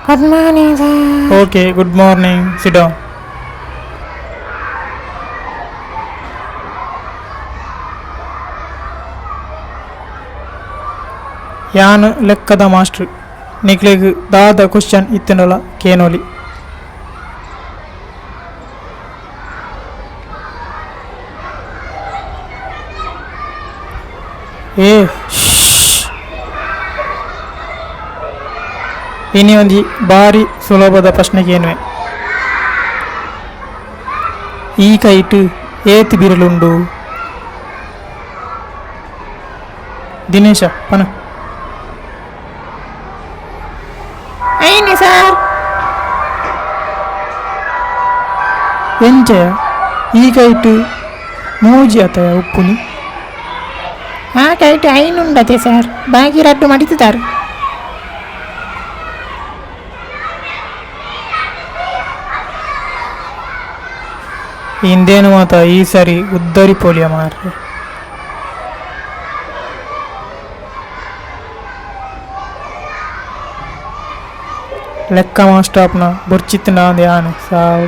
Good morning sir. Okay, good morning, sit down. ಯಾನ್ ಲೆಕ್ಕದ master, ನಿಕ್ಲೆಗ್ ದಾದ ಕ್ವಶನ್ ಇತ್ತ್ಂಡಲ ಕೇನೊಲಿ. ಏ ಶ್ಶ್. ಇನಿ ಒಂಜಿ ಬಾರಿ ಸುಲಭದ ಪ್ರಶ್ನೆ ಕೇನುವೆ. ಈ ಕೈಟ್ ಏತ್ ಬಿರಲುಂಡು? ದಿನೇಶ ಪನ. ಐನ್ ಸರ್. ಎಂಚಯ, ಈ ಕೈಟ್ ಮೂಜಿ ಅತಯ ಉಪ್ಪುನಿ? ಆ ಕೈಟ್ ಐನ್ ಉಂಡತೆ ಸರ್, ಬಾಕಿ ರಡ್ಡು ಮಡಿತುದಾರ್. ಇಂದೇನು ಮಾತ ಈ ಸರಿ ಉದ್ದರಿ ಪೋಲಿಯ ಮಾರ್ರೆ. ಲೆಕ್ಕ ಮಾಸ್ಟಾಪ್ನ ಬೊರ್ಚಿತ್ತಿನ ಯಾನ್ ಸಾವು.